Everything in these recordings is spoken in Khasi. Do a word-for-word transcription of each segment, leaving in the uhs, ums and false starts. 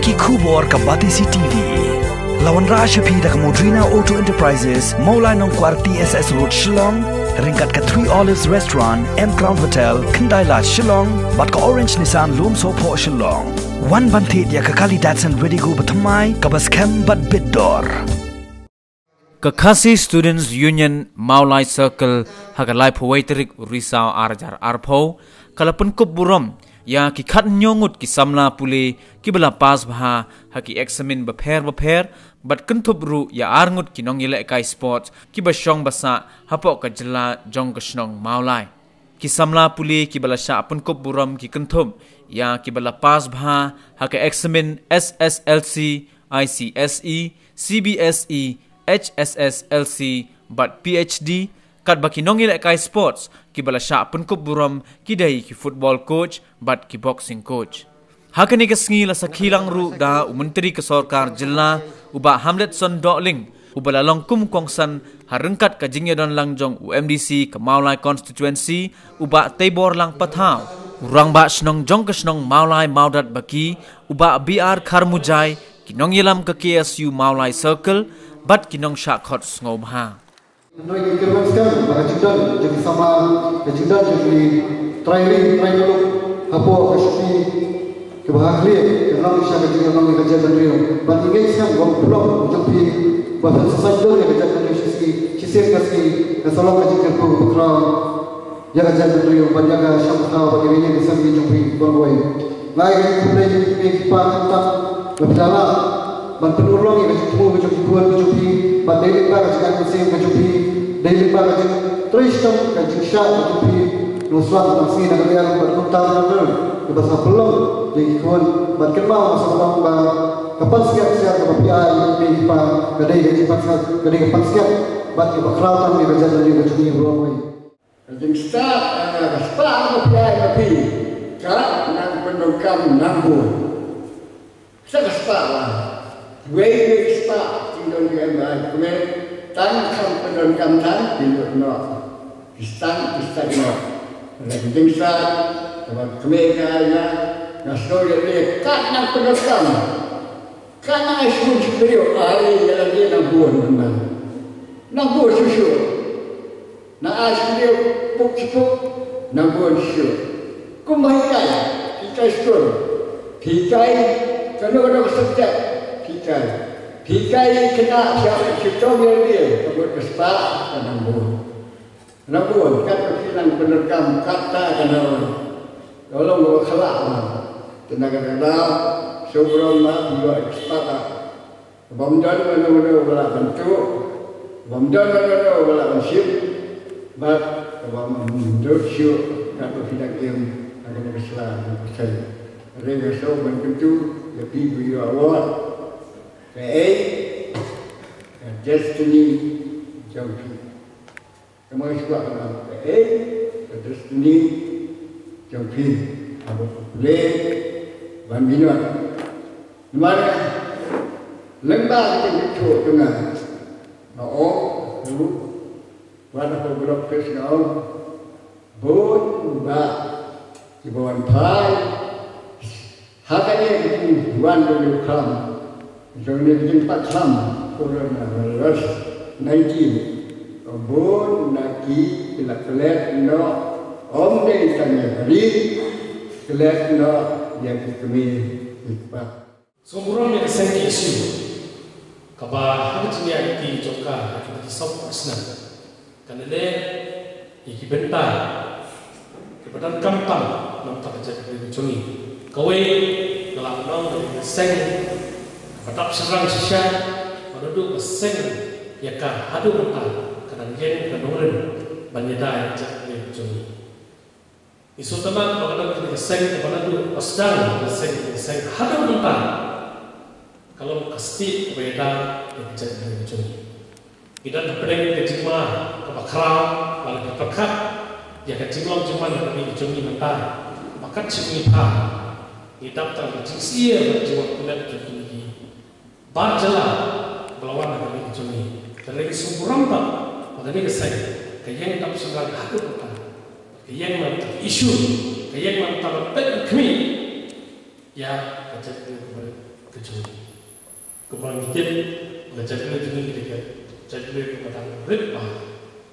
Ki khubor ka Batesi T V. La wanrah sha phi da ka Modrina Auto Enterprises, Mawlai Nongkwar T S S Road Shillong, ryngkat ka Three Olives Restaurant, M Crown Hotel, Khyndai Lad Shillong, bad ka Orange Nissan Lumsohphoh Shillong. Wan ban thied ïa ka kali Datsun Redigo bathymmai, kaba skhem bad bit dor. Ka Khasi Students Union Mawlai Circle ha ka laiphew wei tarik u Risaw ar hajar arphew, ka la pynkup burom ïa ki khathynñiew ngut ki samla pule kiba la pass bha ha ki eksamin bapher bapher, bad kynthup ruh ïa ar ngut ki nongïalehkai sports kiba shong ba sah hapoh ka jylla jong ka shnong Mawlai. Ki samla pule kiba la shah pynkup burom ki kynthup ïa kiba la pass bha ha ka eksamin S S L C, I C S E, C B S E, H S S L C bad P H D, katba ki nongïalehkai sports kiba la shah pynkup burom ki dei ki football coach bad ki boxing coach. Ha kane ka sngi la sakhi lang ruh da u Myntri ka Sorkar Jylla, u Bah Hamletson Dohling, uba la long kum u kongsan ha ryngkat ka jingïadon lang jong u M D C ka Mawlai Constituency, u Bah Teibor Lang Pathaw, u Rangbah Shnong jong ka shnong Mawlai Mawdat Baki, u Bah B R Kharmujai, ki nongïalam ka K S U Mawlai Circle, bad ki nongshah khot sngewbha. Hynrei ngi kyrmen skhem ba ka jingdon jong ki samla, ka jingdon jong ki trai ri trai muluk hapoh ka shuki kaba ha khlieh, ka long sha ka jinglong ïa ka jaitbynriew. Bad ngi ngeit skhem ba u pynlong jong phi ba phin sa saiñdur ïa ka jaitbynriew shisien, shisien ka sngi, kan sa long ka jingkyrkhu kaba khraw ïa ka jaitbynriew bad ïa ka shong ka thaw bad ïa ka ïing ka sem jong phi baroh kawei. Nga ai ka jingkhublei ïa phi ki mei ki pa khamtam ba phi la lah ban pynurlong ïa ka jingthmu ka jong ki khun ka jong phi, bad dei lyngba ka jingaiñ mynsiem ka jong phi, dei lyngba ka jingtrei shitom ka jingshah ka jong phi, nongshun nongsngi na ka liang bad kumta na ka liang kaba sa pynlong ïa ki khun. Bad kynmaw nga sa ong ba ka pansngiat sha kaba phi ai ïa ki mei ki pa ka dei ka jingpansngiat, ka dei ka pansngiat bad kaba khraw tam ïa ka jaitbynriew ka jong ngi baroh kawei. Ka jingstad, eh, ka spah ka phi ai ka phi. Ka nang pyndonkam nang bun. Sa ka spah la. Wei wei spah jingdonkam ba kmen. Tang kham pyndonkam tang pyndonkam noh. Ki stad ki stad noh. Ka jingstad kaba kmen ka ai nga. Nga sngew ïa lei ka nang pyndonkam. Ka nang ai shuh shuh ïa lei nang bun nang. Nang bun shuh shuh. Na ai shuh puk shuh, na bun shuh. Kumba hikai, hikai skul. Hikai kano kano ka subject, hikai. Hikai khynnah sha shuh tong ïa ïa ka bun ka spah ka nang bun. Na bun kat ka phi nang pyndonkam kata ka nang. Tolong ba khala ma. Tena ka daw, subron ma, biwa expert. Bym don mano mano ba lah ban tuh, bym don mano mano ba lah ban shim, bad bym don shuh katba phi dang im ha kane ka sla kane ka sien. Hynrei nga sngewbha ban kyntu ïa phi ba ïoh award. Kaei ka destiny jong phi? Ka ma shuwa ka ong kaei ka destiny jong phi, haba phi pule ban minot. Namar lyngba ka jingpynshoi jong nga, nga ong ruh, wat ha ka block office nga ong, bun bah kiba wan phai ha kane ka jingwan jong u khlam, jong kane ka jingpatkhlam coronavirus nineteen. Bun na ki ki la klet noh, ym dei tang ïa ka ri, klet noh ïa ki kmie ki kpa. Sngewburom ïa ka seng K S U kaba ha ka jingïaid lynti jong ka ha kaba ki sawphew snem ka la leh ïa ki bynta kiba donkam tam na ka bynta ka jaitbynriew ka jong ngi. Kawei ka la long ïa ka seng kaba dap shynrang shisha, ba naduh ba seng ïa ka haduh mynta ka dang ïeng ka nongrim ban ïada ïa ka jaitbynriew ka jong ngi. Ngi sngewtynnat ba ka dang ka seng kaba naduh ba sdang ka seng ka seng haduh mynta ka long ka stieh kaba ïada ïa ka jaitbynriew ka jong ngi. Ngi don hapdeng ka jingma kaba khraw, ba la pyrkhat ïa ka jinglong jingman ka ri ka jong ngi mynta, ba kat shi ngi pha ngi dap tang ka jingsyier ka jingwan kmen ka jong ngi. Bar jylla ba la wan ha ka ri ka jong ngi. Te ngi sngewburom ba ka ri ka seng ka ïeng dap shynrang haduh mynta. Ka ïeng mynta ka issue, ka ïeng mynta ba peit khmih ïa ka jaitbynriew ka barit. Ka jong ngi. Kumba ngi tip ba ka jaitbynriew jong ngi ka dei ka jaitbynriew kaba dang rit bha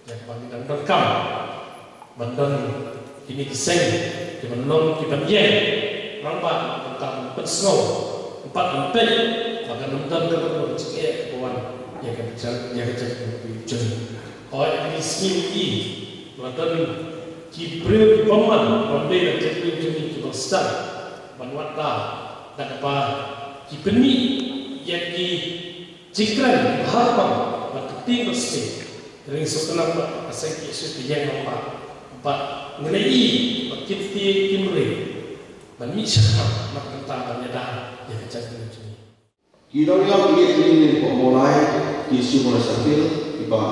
ïa kaba ngi dang donkam ban don kine ki seng kiban long kiban ïeng rangbah, ban tam ban pynsngew, ban pat ban peit ba kan ym don kano kano ka jingeh kaba wan ïa ka jait, ïa ka jaitbynriew jong ngi. Hooid, ha kine ki sngi ngi i ba la don ki briew ki bymman ba ym dei na ka jaitbynriew jong ngi kiba sdang ban wad da da kaba ki pynmih ïa ki jingkren kiba har bang ban kyrtieng bad sngewthuh. Hynrei sngewtynnat ba ka seng ki shu ka ïeng rangbah, bad ngi la i ba kim tieng kim rieh ban mih shakhmat na ka bynta ban ïada ïa ka jaitbynriew jong ngi. Ki nongïalam ki ïeit jong ngi hapoh Mawlai, ki shu Mawlai Circle, kiba,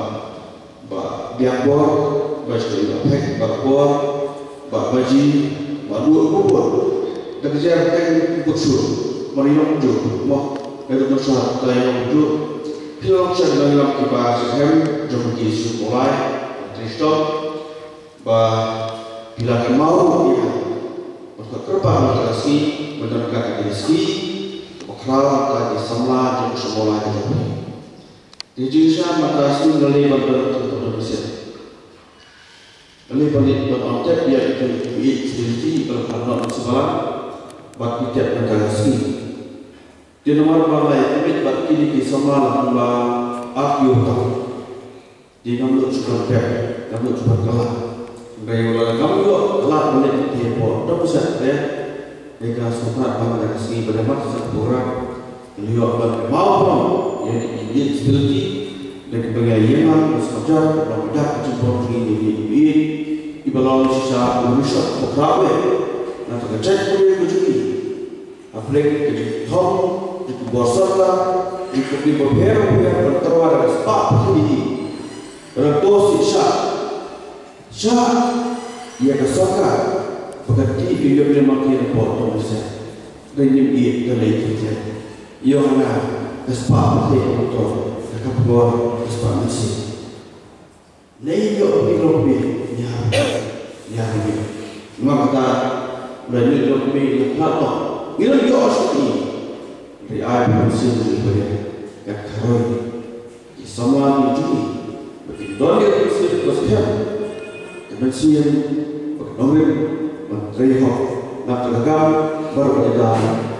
Bah Biang Bor, Bah Joi, Bah Phek, Bah Bor, Bah Baji, Bah Duh Bor. Da ka jingïarap kong Bah Shu, Mari Nongju, mo, da ka jingïarap kong Bah Shu, phi long sha ki nongïalam kiba shu hem jong ki shu Mawlai, Kristom. Ba phi la kynmaw ïa nga ban kyrpad mynta ka sngi, ban don ka dynasty ba khraw na ka jingsamla jong ka shnong Mawlai ka jong phi. Te jingshisha mynta ka sngi nga leit ban don ka dynasty, nga leit ban leit ban ong tep ïa ka dynasty ba la khraw na ka shnong Mawlai, bad phi tep mynta ka sngi. Te namar ba nga ïa commit bad kine ki samla la kumba ar ki ïa ka Te ngam nud shuh ban pep, ngam nud shuh ban kylla. Hynrei wat la ngam ïoh kylla ban leit ha ki por, dang shet te. Te nga sngewtynnat ba mynta ka sngi ba dei mar shen program, ngi ïoh ban kynmaw ïa ki responsibility da kiba ngi ïeng lang, ki sngewtynnat ba long ka dak ka jingpynlong jong ngi ïa ki, kiba long shisha u rishot ba khraw eh na ka jaitbynriew ka jong ngi. Hapdeng ka jingthung jong ki bor sorkar, jong ki bapher bapher ban tyrwa da ka spah pyrthei, ban to shisha sha ïa ka sorkar ba kan tih ïa ka ïoh ïa ka port to mynsiem. Dei nim ïa ka lei ki ïa ïoh na ka spah pyrthei ban to da ka bor ka spah mynsiem. Lei ïoh phi long phi ïa ïa phi. Namar kata lei ïoh phi ïa phi. Ngi ïoh shuh. Ri ai phi mynsiem ri phi ïa ka roi. Ki samla ki jong ngi ba ki don ïa ka mynsiem ba skhem. Ka mynsiem ba ka nongrim ban trei hok na ka lagam baroh ïa da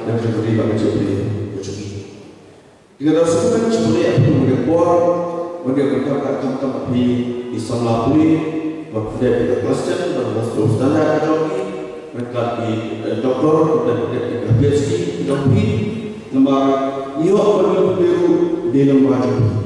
na ka ri ba ka jong ngi. Te nga da sngewthuh shuh ïa phi mynta ka por, mynta ka por ka khamtam ïa phi ki samla pule, ba phi dei ki president, ba phi dei ki standard ka jong phi, mynta ki, eh, doctor, ba phi dei ki PhD ka jong phi, namar ngi ïoh ba ngi pule ruh dei namar jong phi.